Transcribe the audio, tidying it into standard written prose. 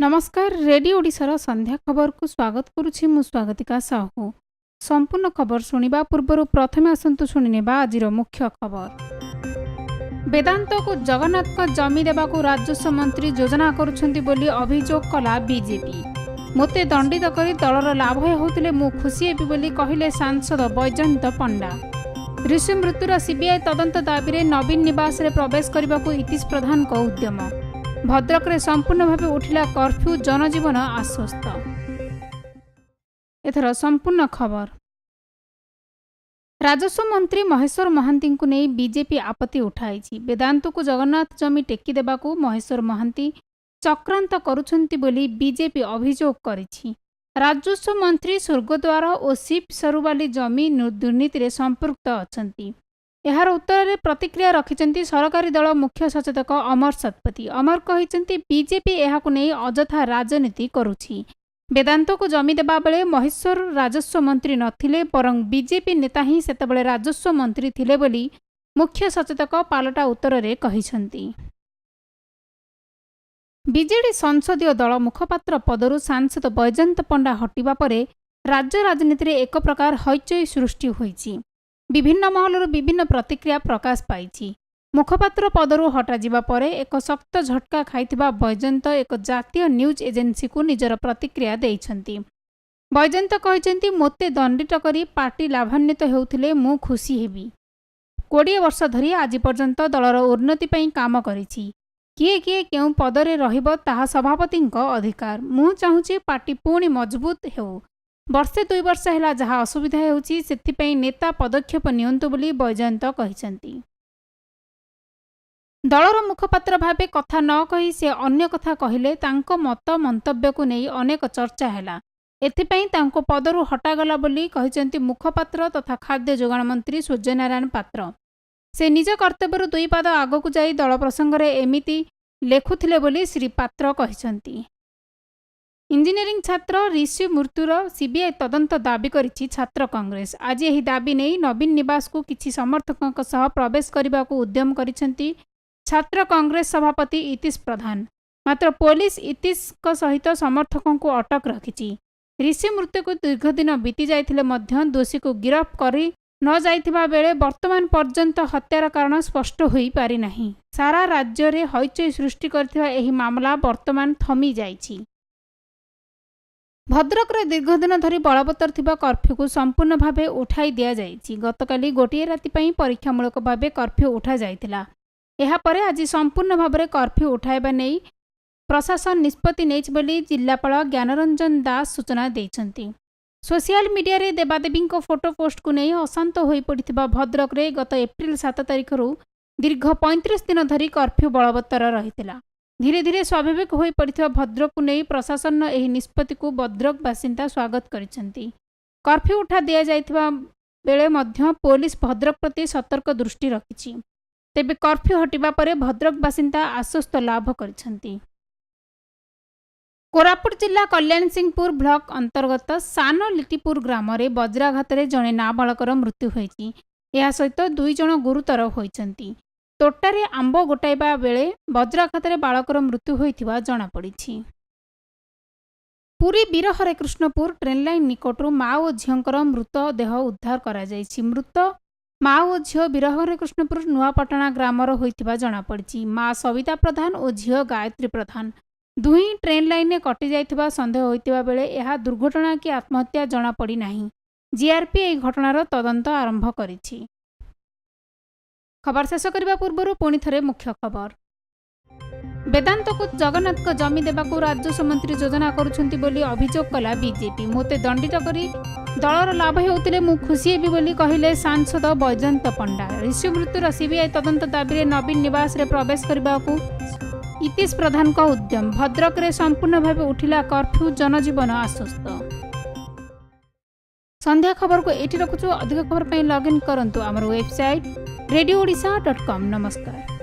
ନମସ୍କାର, ରେଡ଼ିଓ ଓଡ଼ିଶାର ସନ୍ଧ୍ୟା ଖବରକୁ ସ୍ୱାଗତ କରୁଛି ମୁଁ ସ୍ୱାଗତିକା ସାହୁ। ସମ୍ପୂର୍ଣ୍ଣ ଖବର ଶୁଣିବା ପୂର୍ବରୁ ପ୍ରଥମେ ଆସନ୍ତୁ ଶୁଣିନେବା ଆଜିର ମୁଖ୍ୟ ଖବର। ବେଦାନ୍ତକୁ ଜଗନ୍ନାଥଙ୍କ ଜମି ଦେବାକୁ ରାଜସ୍ୱ ମନ୍ତ୍ରୀ ଯୋଜନା କରୁଛନ୍ତି ବୋଲି ଅଭିଯୋଗ କଲା ବିଜେପି। ମୋତେ ଦଣ୍ଡିତ କରି ଦଳର ଲାଭ ହେଉଥିଲେ ମୁଁ ଖୁସି ହେବି ବୋଲି କହିଲେ ସାଂସଦ ବୈଜୟନ୍ତ ପଣ୍ଡା। ଋଷି ମୃତ୍ୟୁର ସିବିଆଇ ତଦନ୍ତ ଦାବିରେ ନବୀନ ନିବାସରେ ପ୍ରବେଶ କରିବାକୁ ଇତିଶ ପ୍ରଧାନଙ୍କ ଉଦ୍ୟମ। ଭଦ୍ରକରେ ସମ୍ପୂର୍ଣ୍ଣ ଭାବେ ଉଠିଲା କର୍ଫ୍ୟୁ, ଜନଜୀବନ ଆଶ୍ୱସ୍ତ। ଏଥର ସମ୍ପୂର୍ଣ୍ଣ ଖବର। ରାଜସ୍ୱ ମନ୍ତ୍ରୀ ମହେଶ୍ୱର ମହାନ୍ତିଙ୍କୁ ନେଇ ବିଜେପି ଆପତ୍ତି ଉଠାଇଛି। ବେଦାନ୍ତକୁ ଜଗନ୍ନାଥ ଜମି ଟେକି ଦେବାକୁ ମହେଶ୍ୱର ମହାନ୍ତି ଚକ୍ରାନ୍ତ କରୁଛନ୍ତି ବୋଲି ବିଜେପି ଅଭିଯୋଗ କରିଛି। ରାଜସ୍ୱ ମନ୍ତ୍ରୀ ସ୍ୱର୍ଗଦ୍ୱାର ଓ ସିପ୍ ସରୁବାଲି ଜମି ଦୁର୍ନୀତିରେ ସମ୍ପୃକ୍ତ ଅଛନ୍ତି। ଏହାର ଉତ୍ତରରେ ପ୍ରତିକ୍ରିୟା ରଖିଛନ୍ତି ସରକାରୀ ଦଳ ମୁଖ୍ୟ ସଚେତକ ଅମର ଶତପଥୀ। ଅମର କହିଛନ୍ତି, ବିଜେପି ଏହାକୁ ନେଇ ଅଯଥା ରାଜନୀତି କରୁଛି। ବେଦାନ୍ତକୁ ଜମି ଦେବାବେଳେ ମହେଶ୍ୱର ରାଜସ୍ୱ ମନ୍ତ୍ରୀ ନଥିଲେ, ବରଂ ବିଜେପି ନେତା ହିଁ ସେତେବେଳେ ରାଜସ୍ୱ ମନ୍ତ୍ରୀ ଥିଲେ ବୋଲି ମୁଖ୍ୟ ସଚେତକ ପାଲଟା ଉତ୍ତରରେ କହିଛନ୍ତି। ବିଜେଡି ସଂସଦୀୟ ଦଳ ମୁଖପାତ୍ର ପଦରୁ ସାଂସଦ ବୈଜୟନ୍ତ ପଣ୍ଡା ହଟିବା ପରେ ରାଜ୍ୟ ରାଜନୀତିରେ ଏକ ପ୍ରକାର ହଇଚଇ ସୃଷ୍ଟି ହୋଇଛି। ବିଭିନ୍ନ ମହଲରୁ ବିଭିନ୍ନ ପ୍ରତିକ୍ରିୟା ପ୍ରକାଶ ପାଇଛି। ମୁଖପାତ୍ର ପଦରୁ ହଟାଯିବା ପରେ ଏକ ଶକ୍ତ ଝଟକା ଖାଇଥିବା ବୈଜୟନ୍ତ ଏକ ଜାତୀୟ ନ୍ୟୁଜ୍ ଏଜେନ୍ସିକୁ ନିଜର ପ୍ରତିକ୍ରିୟା ଦେଇଛନ୍ତି। ବୈଜୟନ୍ତ କହିଛନ୍ତି, ମୋତେ ଦଣ୍ଡିତ କରି ପାର୍ଟି ଲାଭାନ୍ୱିତ ହେଉଥିଲେ ମୁଁ ଖୁସି ହେବି। 20 ବର୍ଷ ଧରି ଆଜି ପର୍ଯ୍ୟନ୍ତ ଦଳର ଉନ୍ନତି ପାଇଁ କାମ କରିଛି। କିଏ କିଏ କେଉଁ ପଦରେ ରହିବ, ତାହା ସଭାପତିଙ୍କ ଅଧିକାର। ମୁଁ ଚାହୁଁଛି ପାର୍ଟି ପୁଣି ମଜବୁତ ହେଉ। ବର୍ଷେ 2 ବର୍ଷ ହେଲା ଯାହା ଅସୁବିଧା ହେଉଛି, ସେଥିପାଇଁ ନେତା ପଦକ୍ଷେପ ନିଅନ୍ତୁ ବୋଲି ବୈଜୟନ୍ତ କହିଛନ୍ତି। ଦଳର ମୁଖପାତ୍ର ଭାବେ କଥା ନ କହି ସେ ଅନ୍ୟ କଥା କହିଲେ। ତାଙ୍କ ମତ ମନ୍ତବ୍ୟକୁ ନେଇ ଅନେକ ଚର୍ଚ୍ଚା ହେଲା। ଏଥିପାଇଁ ତାଙ୍କୁ ପଦରୁ ହଟାଗଲା ବୋଲି କହିଛନ୍ତି ମୁଖପାତ୍ର ତଥା ଖାଦ୍ୟ ଯୋଗାଣ ମନ୍ତ୍ରୀ ସୂର୍ଯ୍ୟନାରାୟଣ ପାତ୍ର। ସେ ନିଜ କର୍ତ୍ତବ୍ୟରୁ ଦୁଇ ପାଦ ଆଗକୁ ଯାଇ ଦଳ ପ୍ରସଙ୍ଗରେ ଏମିତି ଲେଖୁଥିଲେ ବୋଲି ଶ୍ରୀ ପାତ୍ର କହିଛନ୍ତି। ଇଞ୍ଜିନିୟରିଂ ଛାତ୍ର ରିଷି ମୃତ୍ୟୁର ସିବିଆଇ ତଦନ୍ତ ଦାବି କରିଛି ଛାତ୍ର କଂଗ୍ରେସ। ଆଜି ଏହି ଦାବି ନେଇ ନବୀନ ନିବାସକୁ କିଛି ସମର୍ଥକଙ୍କ ସହ ପ୍ରବେଶ କରିବାକୁ ଉଦ୍ୟମ କରିଛନ୍ତି ଛାତ୍ର କଂଗ୍ରେସ ସଭାପତି ଇତିଶ ପ୍ରଧାନ। ମାତ୍ର ପୋଲିସ ଇତିଶଙ୍କ ସହିତ ସମର୍ଥକଙ୍କୁ ଅଟକ ରଖିଛି। ରିଷି ମୃତ୍ୟୁକୁ ଦୀର୍ଘଦିନ ବିତି ଯାଇଥିଲେ ମଧ୍ୟ ଦୋଷୀକୁ ଗିରଫ କରି ନ ଯାଇଥିବା ବେଳେ ବର୍ତ୍ତମାନ ପର୍ଯ୍ୟନ୍ତ ହତ୍ୟାର କାରଣ ସ୍ପଷ୍ଟ ହୋଇପାରିନାହିଁ। ସାରା ରାଜ୍ୟରେ ହଇଚଇ ସୃଷ୍ଟି କରିଥିବା ଏହି ମାମଲା ବର୍ତ୍ତମାନ ଥମି ଯାଇଛି। ଭଦ୍ରକରେ ଦୀର୍ଘଦିନ ଧରି ବଳବତ୍ତର ଥିବା କର୍ଫ୍ୟୁକୁ ସମ୍ପୂର୍ଣ୍ଣ ଭାବେ ଉଠାଇ ଦିଆଯାଇଛି। ଗତକାଲି ଗୋଟିଏ ରାତି ପାଇଁ ପରୀକ୍ଷାମୂଳକ ଭାବେ କର୍ଫ୍ୟୁ ଉଠାଯାଇଥିଲା। ଏହାପରେ ଆଜି ସମ୍ପୂର୍ଣ୍ଣ ଭାବରେ କର୍ଫ୍ୟୁ ଉଠାଇବା ନେଇ ପ୍ରଶାସନ ନିଷ୍ପତ୍ତି ନେଇଛି ବୋଲି ଜିଲ୍ଲାପାଳ ଜ୍ଞାନରଞ୍ଜନ ଦାସ ସୂଚନା ଦେଇଛନ୍ତି। ସୋସିଆଲ ମିଡିଆରେ ଦେବାଦେବୀଙ୍କ ଫଟୋ ପୋଷ୍ଟକୁ ନେଇ ଅଶାନ୍ତ ହୋଇପଡ଼ିଥିବା ଭଦ୍ରକରେ ଗତ ଏପ୍ରିଲ 7 ତାରିଖରୁ ଦୀର୍ଘ 35 ଦିନ ଧରି କର୍ଫ୍ୟୁ ବଳବତ୍ତର ରହିଥିଲା। ଧୀରେ ଧୀରେ ସ୍ୱାଭାବିକ ହୋଇପଡ଼ିଥିବା ଭଦ୍ରକକୁ ନେଇ ପ୍ରଶାସନର ଏହି ନିଷ୍ପତ୍ତିକୁ ଭଦ୍ରକ ବାସିନ୍ଦା ସ୍ୱାଗତ କରିଛନ୍ତି। କର୍ଫ୍ୟୁ ଉଠା ଦିଆଯାଇଥିବା ବେଳେ ମଧ୍ୟ ପୋଲିସ ଭଦ୍ରକ ପ୍ରତି ସତର୍କ ଦୃଷ୍ଟି ରଖିଛି। ତେବେ କର୍ଫ୍ୟୁ ହଟିବା ପରେ ଭଦ୍ରକ ବାସିନ୍ଦା ଆଶ୍ୱସ୍ତ ଲାଭ କରିଛନ୍ତି। କୋରାପୁଟ ଜିଲ୍ଲା କଲ୍ୟାଣସିଂହପୁର ବ୍ଲକ ଅନ୍ତର୍ଗତ ସାନ ଲିଟିପୁର ଗ୍ରାମରେ ବଜ୍ରାଘାତରେ ଜଣେ ନାବାଳକର ମୃତ୍ୟୁ ହୋଇଛି। ଏହା ସହିତ ଦୁଇ ଜଣ ଗୁରୁତର ହୋଇଛନ୍ତି। ତୋଟାରେ ଆମ୍ବ ଗୋଟାଇବା ବେଳେ ବଜ୍ରାଘାତରେ ବାଳକର ମୃତ୍ୟୁ ହୋଇଥିବା ଜଣାପଡ଼ିଛି। ପୁରୀ ବୀରହରେକୃଷ୍ଣପୁର ଟ୍ରେନ୍ ଲାଇନ୍ ନିକଟରୁ ମା ଓ ଝିଅଙ୍କର ମୃତଦେହ ଉଦ୍ଧାର କରାଯାଇଛି। ମୃତ ମା ଓ ଝିଅ ବୀରହରେକୃଷ୍ଣପୁର ନୂଆପାଟଣା ଗ୍ରାମର ହୋଇଥିବା ଜଣାପଡ଼ିଛି। ମା ସବିତା ପ୍ରଧାନ ଓ ଝିଅ ଗାୟତ୍ରୀ ପ୍ରଧାନ ଦୁହେଁ ଟ୍ରେନ୍ ଲାଇନ୍ରେ କଟିଯାଇଥିବା ସନ୍ଦେହ ହୋଇଥିବା ବେଳେ ଏହା ଦୁର୍ଘଟଣା କି ଆତ୍ମହତ୍ୟା ଜଣାପଡ଼ିନାହିଁ। ଜିଆର୍ପି ଏହି ଘଟଣାର ତଦନ୍ତ ଆରମ୍ଭ କରିଛି। ଖବର ଶେଷ କରିବା ପୂର୍ବରୁ ପୁଣି ଥରେ ମୁଖ୍ୟ ଖବର। ବେଦାନ୍ତକୁ ଜଗନ୍ନାଥଙ୍କ ଜମି ଦେବାକୁ ରାଜସ୍ୱ ମନ୍ତ୍ରୀ ଯୋଜନା କରୁଛନ୍ତି ବୋଲି ଅଭିଯୋଗ କଲା ବିଜେପି। ମୋତେ ଦଣ୍ଡିତ କରି ଦଳର ଲାଭ ହେଉଥିଲେ ମୁଁ ଖୁସି ହେବି ବୋଲି କହିଲେ ସାଂସଦ ବୈଜୟନ୍ତ ପଣ୍ଡା। ରିଷି ମୃତ୍ୟୁର ସିବିଆଇ ତଦନ୍ତ ଦାବିରେ ନବୀନ ନିବାସରେ ପ୍ରବେଶ କରିବାକୁ ଇତିଶ ପ୍ରଧାନଙ୍କ ଉଦ୍ୟମ। ଭଦ୍ରକରେ ସମ୍ପୂର୍ଣ୍ଣ ଭାବେ ଉଠିଲା କର୍ଫ୍ୟୁ, ଜନଜୀବନ ଆଶ୍ୱସ୍ତ। ସନ୍ଧ୍ୟା ଖବରକୁ ଏଇଠି ରଖୁଛୁ। ଅଧିକ ଖବର ପାଇଁ ଲଗ୍ଇନ୍ କରନ୍ତୁ ଆମର ୱେବସାଇଟ୍ ରେଡ଼ିଓ ଓଡ଼ିଶା.କମ୍। ନମସ୍କାର।